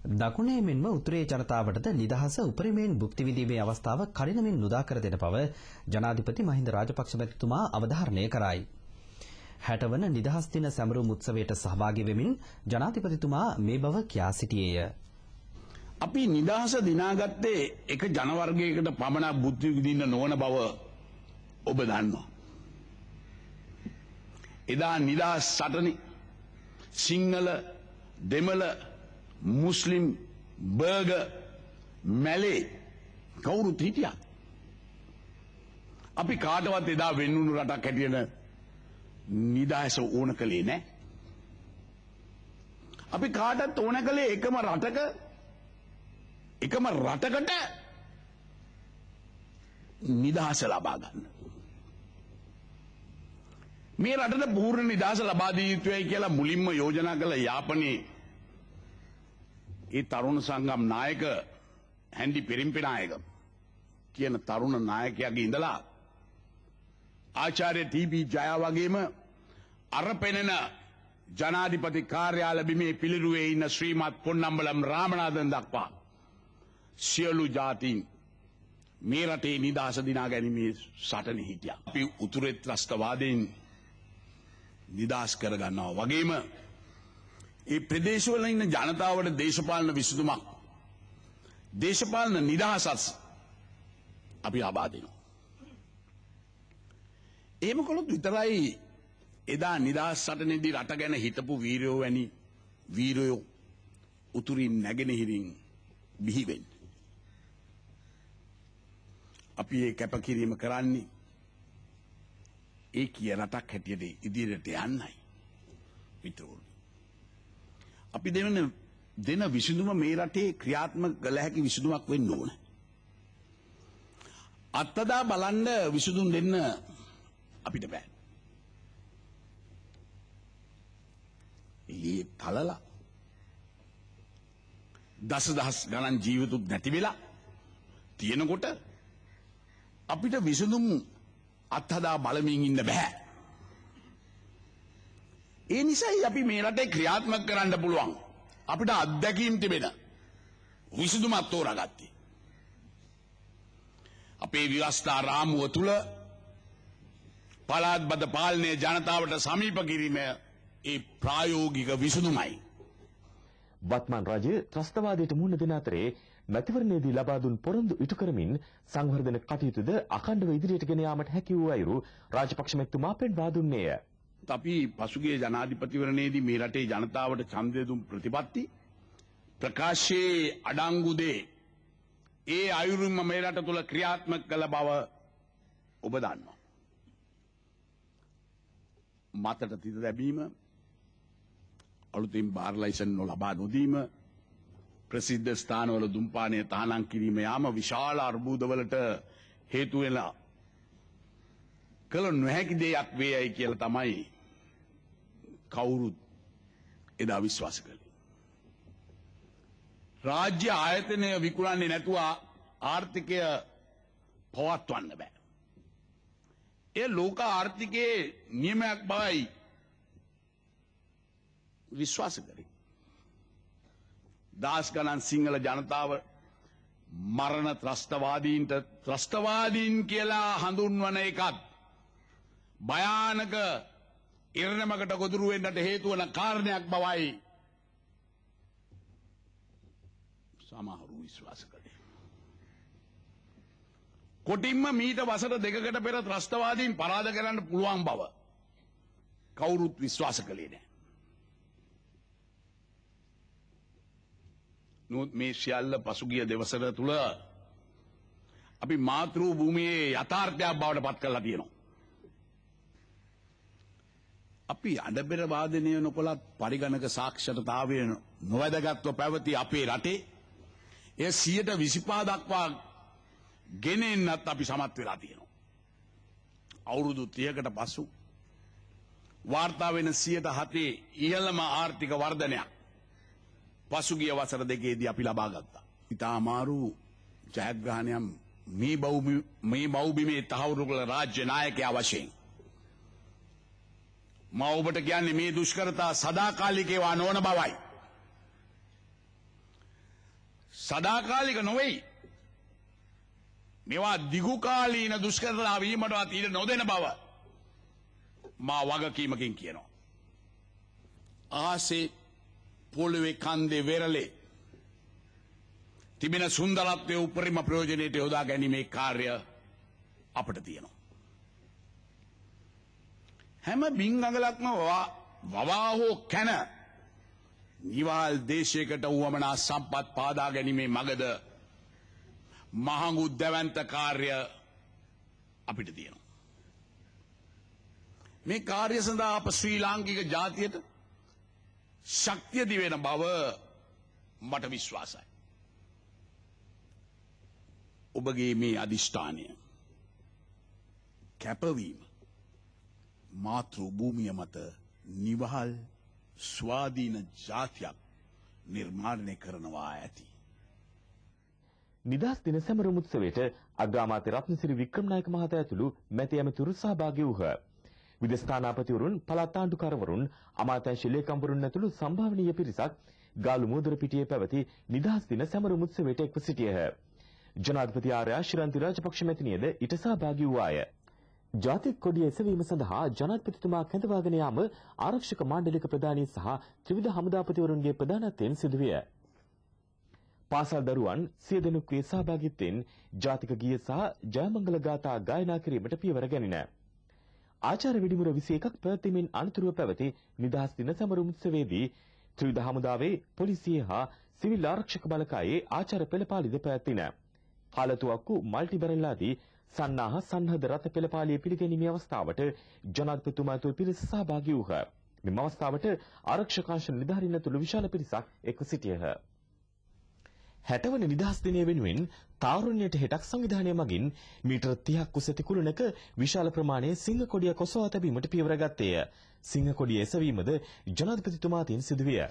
දකුණේ මෙන්ම උතුරේ ජනතාවටද නිදහස උපරිමයෙන් භුක්ති විඳීමේ අවස්ථාව කඩිනමින් නුදා කර දෙන බව ජනාධිපති මහින්ද රාජපක්ෂ මැතිතුමා අවධාරණය කරයි. 60 වන නිදහස් දින සැමරුම් උත්සවයට සහභාගී වෙමින් ජනාධිපතිතුමා මේ බව කියා සිටියේය. අපි නිදහස දිනාගත්තේ එක ජනවර්ගයකට පමණක් බුද්ධි විඳින්න නොවන බව ඔබ දන්නවා. එදා නිදහස් සටනේ සිංහල, දෙමළ, මුස්ලිම්, බර්ගර්, මැලේ කවුරුත් හිටියා. අපි කාටවත් එදා වෙන්වුණු රටක් හැටියට නිදහස ඕන කළේ නෑ. අපි කාටත් ඕන කළේ එකම රටක එකම රටකට නිදහස ලබා ගන්න. මේ රටට පූර්ණ නිදහස ලබා දිය යුතුයි කියලා මුලින්ම යෝජනා කළ යාපනයේ ඒ තරුණ සංගම් නායක හැන්ඩි පෙරිම්පෙනායක කියන තරුණ නායකයාගේ ඉඳලා ආචාර්ය ටී.බී. ජයා වගේම අර පෙනෙන ජනාධිපති කාර්යාල බිමේ පිළිරුවේ ඉන්න ශ්‍රීමත් පොන්නම්බලම් රාමනාഥන් දක්වා සියලු ජාතීන් මේ රටේ නිදහස දිනා ගැනීමේ සටනේ හිටියා. අපි උතුරේ ත්‍රස්තවාදයෙන් නිදහස් කරගන්නවා වගේම ඒ ප්‍රදේශවල ඉන්න ජනතාවට දේශපාලන විසඳුමක්, දේශපාලන නිදහසක් අපි ලබා දෙනවා. එහෙම කළොත් විතරයි එදා නිදහස් සටනේදී රට ගැන හිතපු වීරයෝ වැනි වීරයෝ උතුරින් නැගෙනහිරින් බිහි වෙන්නේ. අපි ඒ කැපකිරීම කරන්නේ ඒ කිය රටක් හැටියට ඉදිරියට යන්නයි මිත්‍රවරුනි. අපි දෙන විසඳුම මේ රටේ ක්‍රියාත්මක කළ හැකි විසඳුමක් වෙන්න ඕන. අත්දා බලන්න විසඳුම් දෙන්න අපිට බෑ. එළියේ තලලා දසදහස් ගණන් ජීවිතුත් නැති වෙලා තියෙනකොට අපිට විසඳුම් අත්හදා බලමින් ඉන්න බෑ. ඒ නිසායි අපි මේ රටේ ක්‍රියාත්මක කරන්න පුළුවන් අපිට අත්දැකීම් තිබෙන විසඳුමක් තෝරාගත්තේ. අපේ ව්‍යවස්ථා රාමුව තුල පළාත්බද පාලනය ජනතාවට සමීප කිරීම ඒ ප්‍රායෝගික විසඳුමයි. වත්මන් රජය ත්‍රස්තවාදයට මුහුණ දෙන අතරේ මැතිවරණයේදී ලබා දුන් පොරොන්දු ඉටු කරමින් සංවර්ධන කටයුතුද අඛණ්ඩව ඉදිරියට ගෙන යාමට හැකි වූ අයුරු රාජපක්ෂ මැතිතුමා පෙන්වා දුන්නේය. අපි පසුගිය ජනාධිපතිවරණයේදී මේ රටේ ජනතාවට ඡන්දය දුන් ප්‍රතිපත්ති ප්‍රකාශයේ අඩංගු දේ ඒ අයුරින්ම මේ රට තුල ක්‍රියාත්මක කළ බව ඔබ දන්නවා. මතට තිත දැමීම, අලුතින් බාර් ලයිසන් ලබා නොදීම, ප්‍රසිද්ධ ස්ථානවල දුම්පානය තහනම් කිරීම යාම විශාල අර්බුදවලට හේතු වෙලා කළ නොහැකි දෙයක් වේයයි කියලා තමයි කවුරුත් එදා විශ්වාස කළේ. රාජ්‍ය ආයතනය විකුණන්නේ නැතුව ආර්ථිකය පවත්වන්න බෑ. ඒ ලෝක ආර්ථිකයේ නියමයක් බවයි විශ්වාස කරේ. දහස් ගණන් සිංහල ජනතාව මරණ ත්‍රස්තවාදීන්ට ත්‍රස්තවාදීන් කියලා හඳුන්වන එකත් භයානක ඉරණමකට ගොදුරු වෙන්නට හේතු වන කාරණයක් බවයි සමහරු විශ්වාස කළේ. කොටින්ම මීට වසර දෙකකට පෙර ත්‍රස්තවාදීන් පරාද කරන්න පුළුවන් බව කවුරුත් විශ්වාස කළේ නෑ. නමුත් මේ සියල්ල පසුගිය දෙවසර තුල අපි මාතෘ භූමියේ යථාර්ථයක් බවට පත් කරලා තියෙනවා. අපි අඬබෙර වාදනය නොකළත් පරිගණක සාක්ෂරතාවය නොවැදගත්ව පැවති අපේ රටේ එය 125 දක්වා ගෙන එන්නත් අපි සමත් වෙලා තියෙනවා. අවුරුදු 30කට පසු වාර්තා වෙන 107 ඉහළම ආර්ථික වර්ධනයක් පසුගිය වසර දෙකේදී අපි ලබා ගත්තා. ඉතා අමාරු ජයග්‍රහණයක් මේ මව්බිමේ තහවුරු කළ රාජ්‍ය නායකයා වශයෙන් මා ඔබට කියන්නේ මේ දුෂ්කරතා සදාකාලික ඒවා නොවන බවයි. සදාකාලික නොවේයි. මේවා දිගුකාලීන දුෂ්කරතා වීමටවත් ඉඩ නොදෙන බව මා වගකීමකින් කියනවා. ආසේ පොළවේ කන්දේ වෙරළේ තිබෙන සුන්දරත්වයේ උපරිම ප්‍රයෝජනයට යොදා ගැනීමේ කාර්ය අපට තියෙනවා. හැම බින් අඟලක්ම වවා හෝ කැන නිවාල් දේශයකට වුවමනා සම්පත් පාදා ගැනීමේ මගද මහඟු දැවැන්ත කාර්ය අපිට තියෙනවා. මේ කාර්ය සඳහා අප ශ්‍රී ලාංකික ජාතියට ශක්තිය දිවෙන බව මට විශ්වාසයි. ඔබගේ මේ අදිෂ්ඨානය කැපවීම මාතෘ භූමිය මත නිවහල් ස්වාධීන ජාතියක් නිර්මාණය කරනවා ඇති. නිදහස් දින සැමරුම් උත්සවයට අග්‍රාමාත්‍ය රත්නසිරි වික්‍රමනායක මහතා ඇතුළු මැති ඇමතිවරු සහභාගී වූහ. විදේශ ස්ථානාපතිවරුන්, පළාත් ආණ්ඩුකාරවරුන්, අමාත්‍යාංශ ලේකම්වරුන් ඇතුළු සම්භාවනීය පිරිසක් ගාලු මෝදර පිටියේ පැවති නිදහස් දින සැමරුම් උත්සවයට එක්ව සිටියහ. ජනාධිපති ආර්යා ශිරන්ති රාජපක්ෂ මැතිණියද ඊට සහභාගී වූවාය. ජාතික කොඩිය එසවීම සඳහා ජනාධිපතිතුමා කැඳවාගෙන යාම ආරක්ෂක මාණ්ඩලික ප්‍රධානී සහ ත්‍රිවිධ හමුදාපතිවරුන්ගේ ප්‍රධානත්වයෙන් සිදුවිය. පාසල් දරුවන් සිය දෙනෙකුගේ සහභාගීත්වයෙන් ජාතික ගීය සහ ජයමංගල ගාථා ගායනා කිරීමට පියවර ගැනින. ආචාර වෙඩිමුර 21ක් පැවැත්වීමෙන් අනතුරුව පැවති නිදහස් දින සමරුම් උත්සවයේදී ත්‍රිවිධ හමුදාවේ පොලිසිය හා සිවිල් ආරක්ෂක බලකායේ ආචාර පෙළපාලිද පැවැත්වින. කාලතුවක්කු මල්ටි බැරල් ආදී සන්නාහ සන්නහද රථ පෙළපාලිය පිළිගැනීමේ අවස්ථාවට ජනාධිපතිතුමා ඇතුළු පිරිස සහභාගී වූහ. මෙම අවස්ථාවට ආරක්ෂක අංශ නිලධාරීන් ඇතුළු විශාල පිරිසක් එක්ව සිටියහ. 60 වන නිදහස් දිනය වෙනුවෙන් තාරුණ්‍යයට හෙටක් සංවිධානය මගින් මීටර 30ක් උස ඇති කුලුණක විශාල ප්‍රමාණයේ සිංහ කොඩියක් ඔසවා තැබීමට පියවර ගත්තේය. සිංහ කොඩිය එසවීමද ජනාධිපතිතුමා අතින් සිදුවිය.